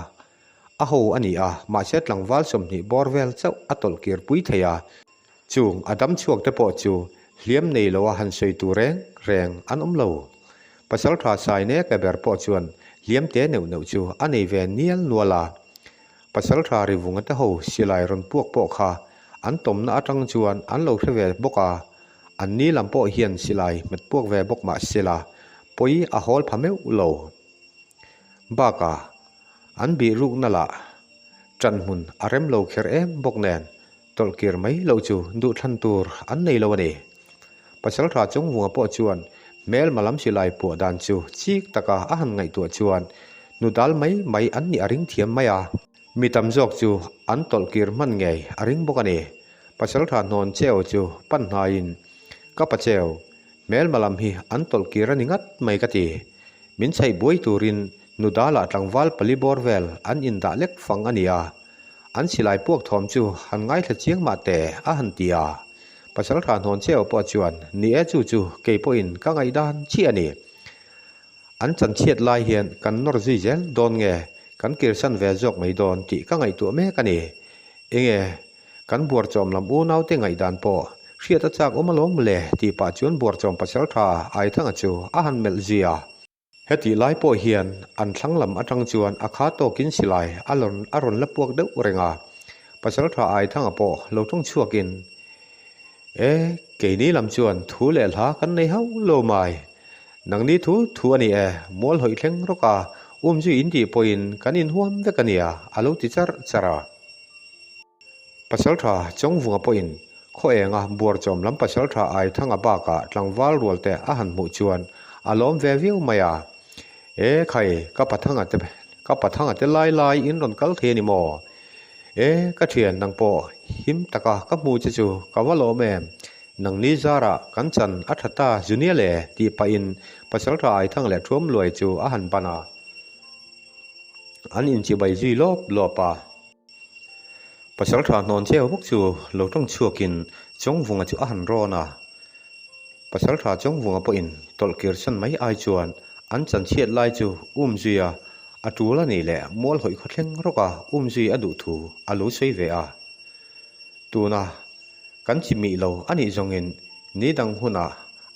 a ho a ni a, mahse tlangval 20 bawr vel chauh a tawlh kir pui thei a, chung a dam chhuak te pawh chu hliam nei loa han sawi tur reng reng an awm lo. Pasaltha Saineka ber pawh chuan hliam te neuh neuh chu a nei ve nial nual a. Pasaltha Rivunga te ho silai rawn puak pawh kha an tawmna atang chuan an lo hre ve bawk a, an ni lam pawh hian silai hmet puak ve bawk mah sela pawi a hawl pha meuh lo. Bakah an bih rukna lah ṭan hmun a rem lo kher em bawk nen tawlhkir mai loh chu duhthlan tur an nei lo a ni. Pasaltha Chungvunga pawh chuan hmelma lam silai puah dan chu chik taka a han ngaihtuah chuan nu dal mai mai an nih a ring thiam mai a. Mi tam zawk chu an tawlhkir hman ngei a ring bawk a ni. Pasaltha hnawn cheu chu pan hnaiin, Ka pa cheu, hmelma lam hi an tawlhkir a ni ngat mai ka ti. Min chhaih buai turin nu dalah tlangval pali bawr vel an indah lek fang a ni a. An silai puak thawm chu han ngaithla chiang mah teh a han ti a. Pasaltha hnawn cheu pawh chuan, Ni e chu chu kei pawhin ka ngaihdan chiah a ni. An chanchhiat lai hian kan nawr zui zel dawn nge kan kirsan ve zawk mai dawn tih ka ngaihtuah mek a ni. Enge kan buarchawm lam unaute ngaihdan pawh hriat a chak awm alawm le tih pah chuan buarchawm pasaltha Aithanga chu a han melh zui a. Hetih lai pawh hian an thlang lam atang chuan a kha tawkin silai a rawn a rawn la puak deuh reng a, Pasaltha Aithanga pawh lo tawng chhuakin, E, keini lam chuan thu leh hla kan nei hauh lo mai. Nangni thu thu a ni e, mual hawih thleng rawk a, um zui in tih pawhin kan inhuam vek a nia, a lo ti charh charh a. Pasaltha Chawngvunga pawhin khaw enga buarchawm lam Pasaltha Aithanga bakah tlangval rualte a han hmuh chuan a lawm ve viau mai a. E khai, ka Pathanga te ka Pathanga te lai lai in rawn kal thei a ni maw? E ka thian nang pawh him taka ka hmu che chu ka va lawm em? Nangni zarah kan chan a tha ta Junior le tih pahin Pasaltha Aithanga leh Thuamluai chu a han ban a. An inchibai zui lawp lawp a. Pasaltha hnawn cheu bawk chu lo tawng chhuakin Chawngvunga chu a han rawn a. Pasaltha Chawngvunga pawhin tawlhkir san mai ai chuan an chanchhiat lai chu um zui a, A tul a nih leh mual hawih khaw thleng rawk a um zui a duh thu a lo sawi ve a. Tuna kan chi mih lo a nih zawngin ni dang hunah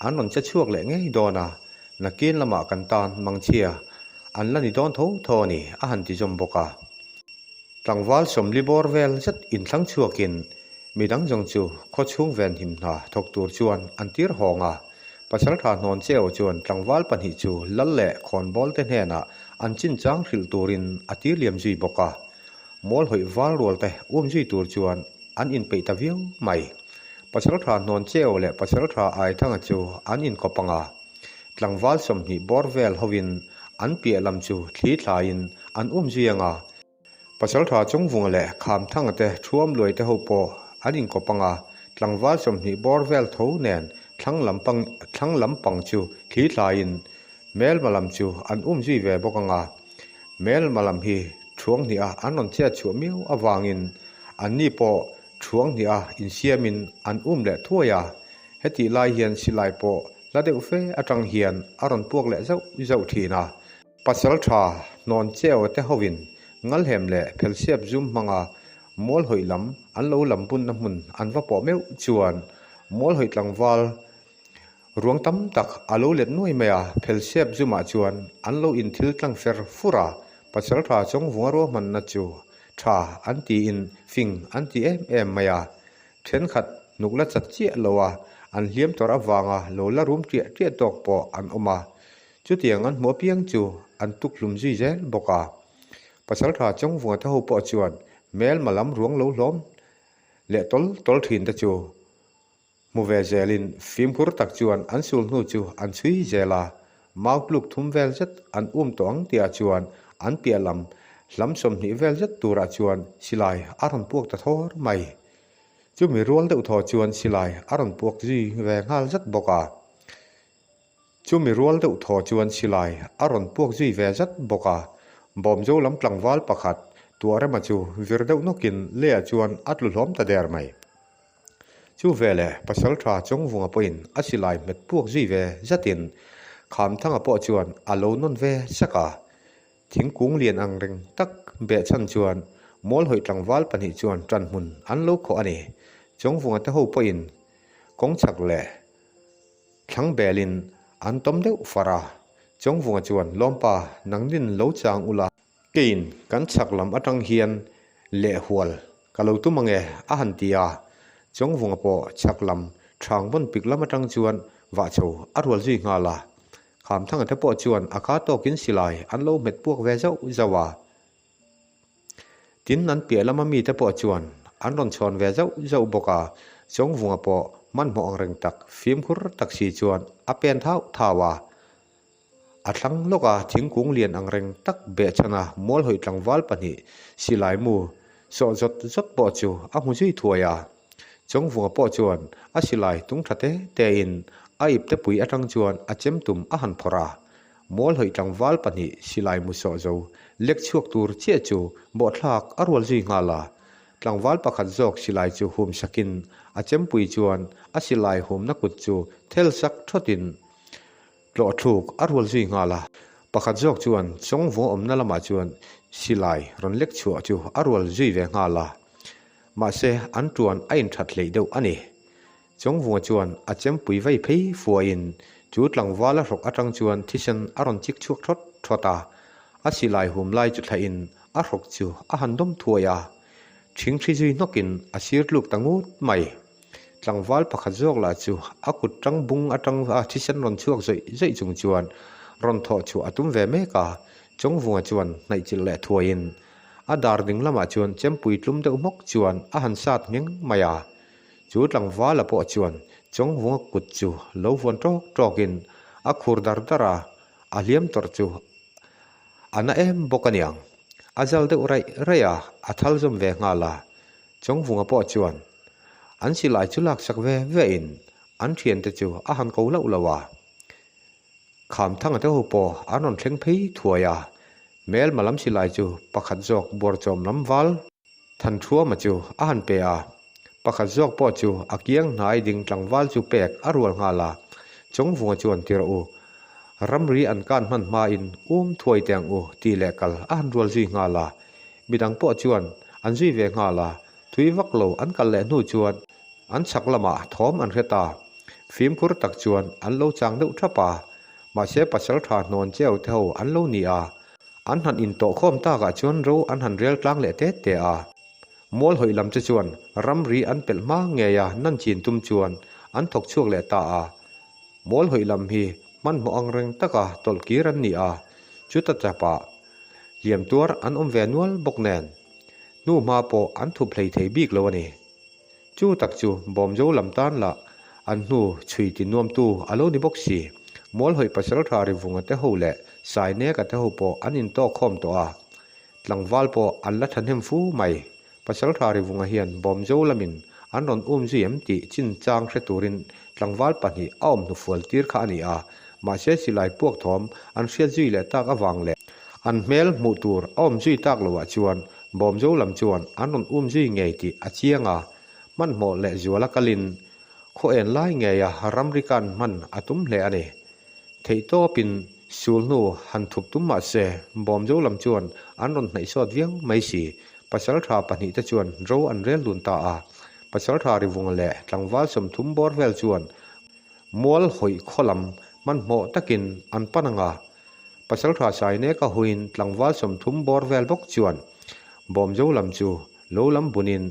an rawn che chhuak leh ngei dawn a, nakin lamah kan tan mangchhia an la ni dawn tho tho a ni a han ti zawm bawk a. Tlangval sawmli bawr vel zet inthlang chhuakin midang zawng chu khaw chhung venhim hna thawk tur chuan an tir hawng a. Pasaltha hnawn cheu chuan tlangval pahnih chu lal leh khawnbawl te hnenah an chinchang hrilh turin a tir liam zui bawk a. Mawl hawih val rual te um zui tur chuan an inpeih ta viau mai. Pasaltha hnawn cheu leh Pasaltha Aithanga chu an inkawp ang a. Tlangval 20 bawr vel hovin an piah lam chu thli thlaiin an um zui ang a. Pasaltha Chungvunga leh Khamthanga te thuam luai te ho pawh an inkawp ang a, tlangval 20 bawr vel tho nen thlang lam pang thlang lam pang chu thli thlaiin Hmelma lam chu an um zui ve bawk ang a. Hmelma lam hi thuang hnih a an rawn chet chhuah miau avangin anni pawh thuang hnih a insiamin an um leh thuai a. Hetih lai hian silai pawh hla deuh fe atang hian a rawn puak leh zauh zauh thin a. Pasal tha hnawn cheu te hovin ngalhem leh phelsiap zum hmanga mual hawih lam an lo lam bunna hmun an va pawh meuh chuan mual hawih tlangval ruang tam tak a lo let nuai mai a, phelsiap zumah chuan an lo inthil tlang fer fur a, pasal tha chawngvunga ruahmanna chu tha an tiin fing an ti em em mai a. Thenkhat hnuk la chat chiah lo a, an hliam tawrh avanga lo la rum ṭiah ṭiah tawk pawh an awm a. Chutiang an hmuh apiang chu an tuk hlum zui zel bawk a. Pasalṭha Chawngvunga te ho pawh chuan hmelma lam ruang lo hlawm leh tawl tawl ṭhin te chu hmu ve zelin fimkhur tak chuan an sul hnu chu an chhui zel a. Mau tluk thum vel zet an um tawh ang tihah chuan an piah lam hlam 20 vel zet turah chuan silai a rawn puak ta thawr mai. Chumi rual deuh thaw chuan silai a rawn puak zui ve nghal zat bawk a. Chumi rual deuh thaw chuan silai a rawn puak zui ve zat bawk a. Bawmzo lam tlangval pakhat Tuahrema chu vir deuh nawkin leiah chuan a tlu hlawm ta der mai. Chu veleh Pasalṭha Chawngvunga pawhin a silai hmet puak zui ve zatin Khamthanga pawh chuan a lo nawn ve sak a. Thingkung lian ang reng tak behchhan chuan Mualhawih tlangval pahnih chuan ṭanhmun an lo khawh a ni. Chawngvunga te ho pawhin kawng chak leh Thlang belin an tawm deuh far a, Chawngvunga chuan Lawmpa nangnin lo chang ula, keiin kan chhak lam atang hian lehhual ka lo tum ange a han ti a, Chawngvunga pawh chhak lam thang vawn pik lam atang chuan vah chho a rual zui nghal a, Khamthanga te pawh chuan a kha tawkin silai an lo hmet puak ve zauh zauh a. Tin, an piah lama mite pawh chuan an rawn chhawn ve zauh zauh bawk a, Chawngvunga pawh hmanhmawh ang reng tak, fimkhur tak si chuan a pen thauh thau a. A thlang lawka thingkung lian ang reng tak behchhana mualhawih tlangval pahnih silai mu sawh zawt zawt pawh chu a hmu zui thuai a. Chawngvunga pawh chuan a silai tung tha te tein a ipte pui atang chuan a chem tum a han phawrh a. Mualhawih tlangval pahnih silai mu sawh zo lek chhuak tur chiah chu bawhthlak a rual zui nghal a. Tlangval pakhat zawk silai chu hum sakin a chempui chuan a silai humna kut chu thel sak thawtin tlawh thluk a rual zui nghal a. Pakhat zawk chuan Chawngvung awmna lamah chuan silai rawn lek chhuah chu a rual zui ve nghal a. Mahse an tuan a inthat hleih deuh a ni. Chawngvunga chuan a chempui vei phei fuahin chu tlangval a hrawk atang chuan thisen a rawn chik chhuak thawt thawt a, a silai hum lai chu thlahin a hrawk chu a han dawm thuai a, thingthi zui hnawkin a sir tluk ta ngut mai. Tlangval pakhat zawk lah chu a kut tang bung atang a thisen rawn chhuak zawih zawih chung chuan rawn thawh chhuah a tum ve mek a, Chawngvunga chuan hnaihchilh leh thuaiin a dar ding lamah chuan chempui tlum deuh hmawk chuan a han sat ngheng mai a. Chu tlangvala pawh chuan Chawngvunga kut chu lo vuan ṭawk ṭawkin a khur dar dar a, a hliam tawrh chu a na em bawk a niang. A zal deuh raih raih a, a thal zawm ve nghal a. Chawngvunga pawh chuan an silai chu laksak ve ve in an thiante chu a han ko loh lo a. Khamthanga te ho pawh an rawn thleng phei thuai a, hmelma lam silai chu pakhat zawk buarchawm lam val Thanṭhuama chu a han pe a, pakhat zawk pawh chu a kiang hnai ding tlangval chu pek a rual nghal a, Chawngvunga chuan ti rawh u. Ramri an kan hman hmain um thuai teh ang u tih leh kal a han rual zui nghal a. Midang pawh chuan an zui ve nghal a, thui vak lo an kal leh hnu chuan an chhak lamah thawm an hre ta. Fimkhur tak chuan an lo chang deuh thap a, mahse pasal tha hnawn cheu te ho an lo ni a, an han intawhkhawm takah chuan ro an han rel tlang leh te te a. Mual hawih lam che chuan ramri an pelh hma ngei a nan chin tum chuan an thawk chhuak leh ta a. Mual hawih lam hi hmanhmawh ang reng taka tawlh kir an ni a, chuta chapah hliam tuar an awm ve nual bawk nen hnu hma pawh an thup hlei thei bik lo a ni. Chu tak chu Bawmzo lam tan lah an hnu chhui ti nuamtu a lo ni bawk si. Mual hawih pasaltha Rivunga te ho leh Saineka te ho pawh an intawk khawm tawh a. Tlangval pawh an la thahnem fu mai. Pasaltha Rivunga hian Bawmzo lamin an rawn um zui em tih chinchang hre turin tlangval pahnih a awm hnufual tir kha a ni a, mahse silai puak thawm an hriat zui leh tak avang leh an hmel hmuh tur a awm zui tak loah chuan Bawmzo lam chuan an rawn um zui ngei tih a chiang a, hmanhmawh leh zuala kalin khaw en lai ngeia ramri kan hman a tum hle a ni. Theihtawpin sul hnu han thup tum mah se, Bawmzo lam chuan an rawn hnaih sawt viau mai si. Pasaltha pahnihte chuan ro an rel dun ta a. Pasaltha Rivunga leh tlangval 30 bawr vel chuan mual hawih khaw lam hmanhmawh takin an pan ang a. Pasaltha Saineka huin tlangval 30 bawr vel bawk chuan Bawmzo lam chu lo lam bunin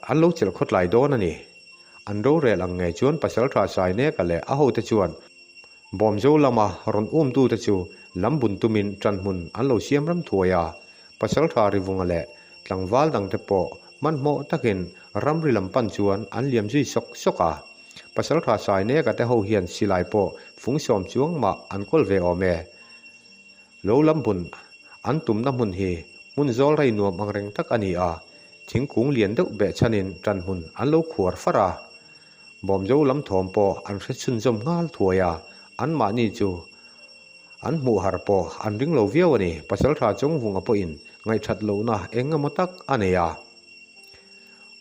an lo chelh khawtlai dawn a ni. An rorel ang ngei chuan Pasaltha Saineka leh a hote chuan Bawmzo lama rawn umtute chu lam bun tumin ṭanhmun an lo siam ram thuai a, Pasalṭha Rivunga leh tlangval dangte pawh hmanhmawh takin ramri lam pan chuan an liam zui sawk sawk a. Pasalṭha Saineka te ho hian silai pawh fung sawm chuang mah an kawl ve awm e. Lo lam bun an tumna hmun hi hmun zawl rei nuam ang reng tak a ni a, thingkung lian deuh behchhanin ṭanhmun an lo khuar far a. Bawmzo lam thawm pawh an hre chhunzawm nghal thuai a, anmahni chu an hmuh har pawh an ring lo viau a ni. Pasaltha Chawngvunga pawhin ngaihthat lohna eng emaw tak a nei a.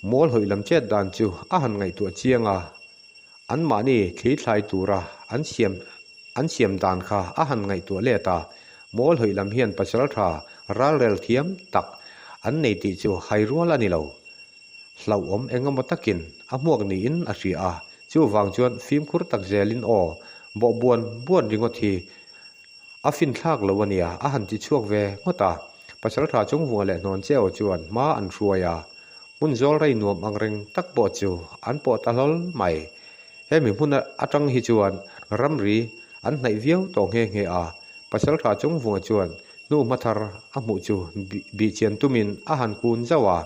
Mual hawih lam chet dan chu a han ngaihtuah chiang a, anmahni thli thlai tura an siam an siam dan kha a han ngaihtuah let a. Mual hawih lam hian pasaltha ralrel thiam tak an nei tih chu hai rual a ni lo. Hlauhawm eng emaw takin a hmuak niin a hria a, chuvang chuan fimkhur tak zelin aw, bawh buan buan ringawt hi a finthlak lo a nia a han ti chhuak ve ngawt a. Pasaltha Chungvunga leh Hnawn Cheu chuan hma an hruai a, hmun zawl rei nuam ang reng tak pawh chu an pawh ta hlawl mai. Hemi hmun atang hi chuan ramri an hnaih viau tawh nghe nghe a, Pasaltha Chungvunga chuan hnu hma thar a hmuh chu bihchian tumin a han kun zauh a,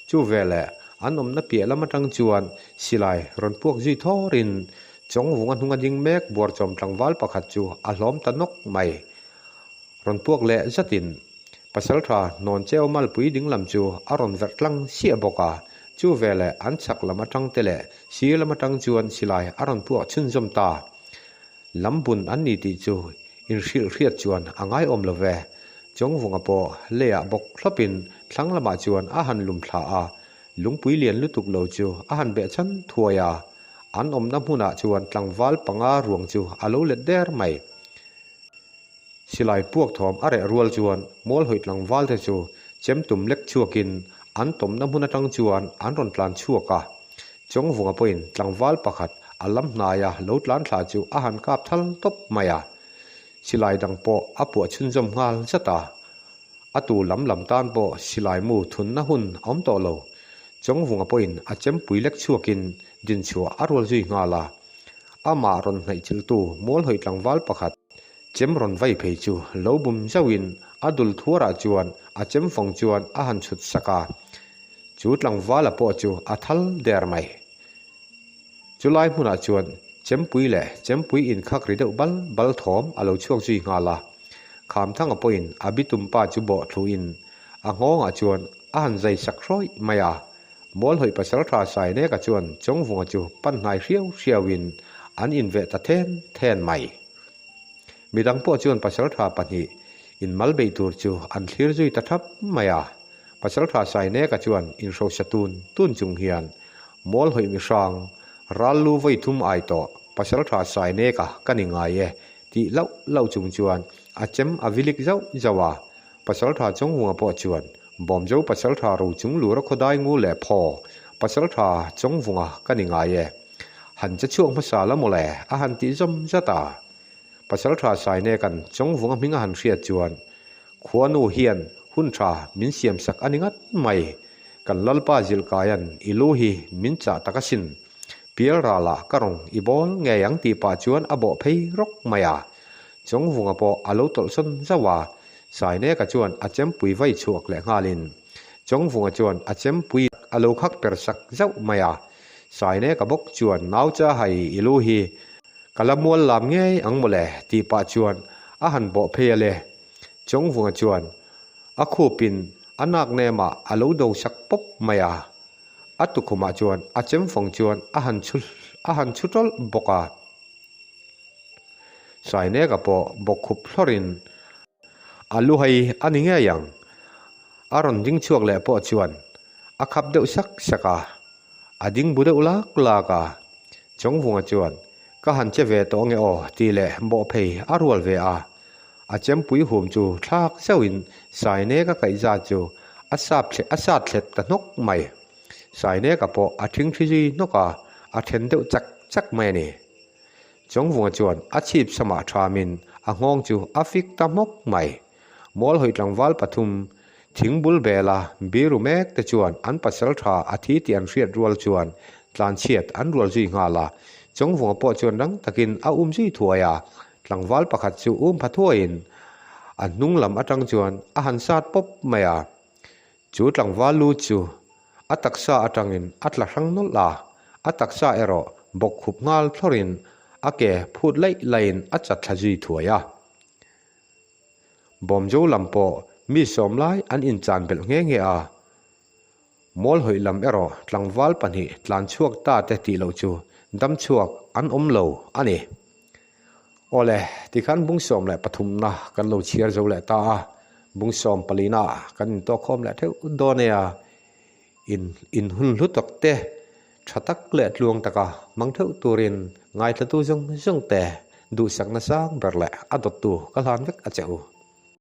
chu veleh an awmna piah lam atang chuan silai rawn puak zui thawrin Chungvunga hnunga ding mek buarchawm tlangval pakhat chu a hlawm ta nawk mai. Rawn puak leh zatin Pasaltha hnawn cheu malpui ding lam chu a rawn verh tlang siah bawk a, chu veleh an chhak lam atang te leh sir lam atang chuan silai a rawn puak chhunzawm ta. Lam bun an ni tih chu inhrilh hriat chuan a ngaiawm lo ve. Chawngvunga pawh leiah bawk thlawpin thlang lamah chuan a han lum thla a, lungpui lian lutuk lo chu a han beh chhan thuai a. An awmna hmunah chuan tlangval panga ruang chu a lo let der mai. Silai puak thawm a reh rual chuan Mualhawih tlangval te chu chem tum lek chhuakin an tawmna hmun atang chuan an rawn tlan chhuak a. Chawngvunga pawhin tlangval pakhat a lam hnaia lo tlan thla chu a han kap thal tawp mai a. Silai dang pawh a puah chhunzawm nghal zat a. A tu lam lam tan pawh silai mu thunna hun a awm tawh lo. Chawngvunga pawhin a chempui lek chhuakin dinchhuah a rual zui nghal a. Amah rawn hnaihchilhtu Mualhawih tlangval pakhat chem rawn vai phei chu lo bum zauhin a dul thuarah chuan a chem fawng chuan a han chhut sak a. Chu tlangvala pawh chu a thal der mai. Chulai hmunah chuan chempui leh chempui inkhak ri deuh bal bal thawm a lo chhuak zui nghal a. Khamthanga pawhin a bitumpa chu bawh thluin a nghawngah chuan a han zai sak hrawih mai a. Mualhawih pasaltha Saineka chuan Chawngvunga chu pan hnai hriau hriauin an inveh ta then then mai. Midang pawh chuan pasaltha pahnih inmal beih tur chu an thlir zui ta thap mai a. Pasaltha Saineka chuan inhrosa tun tun chung hian Mualhawih mihrang ral lu vawi thum ai tawh pasaltha Saineka ka ni ngai e. Tih lauh lauh chung chuan a chem a vilik zauh zauh a. Pasaltha Chawngvunga pawh chuan Bawmzo Pasaltha Rochung Lura khawdai ngu leh phaw Pasaltha Chawngvunga ka ni ngai e. Han che chhuak hmasa la mawle a han tih zawm zat a. Pasaltha Saineka'n Chawngvunga hming a han hriat chuan Khuanu hian hun tha min siamsak a ni ngat mai. Kan Lalpa Zilkaia'n i lu hi min chah tak asin. Pial ralah ka rawng i bawl ngei ang tih pah chuan a bawh phei rawk mai a. Chawngvunga pawh a lo tawlhsawn zauh a, Saineka chuan a chempui vai chhuak leh nghalin Chawngvunga chuan a chempui a lo khak per sak zauh mai a. Saineka bawk chuan nau cha hai i lu hi ka la mual lam ngei ang mawle tih pah chuan a han bawh phei a le. Chawngvunga chuan a khupin a nak nemah a lo do sak pawp mai a. A tukhumah chuan a chemfawng chuan a han chhu a han chhu tawlh bawk a. Saineka pawh bawkkhup hlawrin a lu hai a ni ngei ang. A rawn ding chhuak leh pawh chuan a khap deuh sak sak a, a ding bu deuh lak lak a. Chawngvunga chuan ka han che ve tawh ange aw tih leh bawhphei a rual ve a. A chempui hum chu thlak zauhin Saineka kaihza chu a sap thle a sat thlet ta hnawk mai. Saineka pawh a thingthi zui hnawk a, a then deuh chak chak mai a ni. Chawngvunga chuan a chhip samah thamin a nghawng chu a fik ta hmawk mai. Mualhawi tlangval pathum thingbul bela biru mek te chuan an pasal tha a thi tih an hriat rual chuan tlanchhiat an rual zui nghal a. Chawngvunga pawh chuan rang takin a um zui thuai a, Tlangval pakhat chu um pha thuaiin a hnung lam atang chuan a han sat pawp mai a. Chu tlangval lu chu a taksa atangin a tla hrang nawlh a, a taksa erawh bawk khup nghal thlawrin a ke phut laih laihin a chat thla zui thuai a. Bawmzo lam pawh mi sawm lai an inchan belh nghe nghe a. Mualhawih lam erawh tlangval pahnih tlan chhuak ta te tih loh chu dam chhuak an awm lo a ni. Awle, tikhan bung 13 na kan lo chhiar zo leh ta a, bung 14 na kan intawkkhawm leh theuh dawn e a, in in hun hlu tak te tha tak leh tluang taka hmang theuh turin ngaithlatu zawng zawng te duhsakna sang ber leh a dawttu ka hlan vek a che u.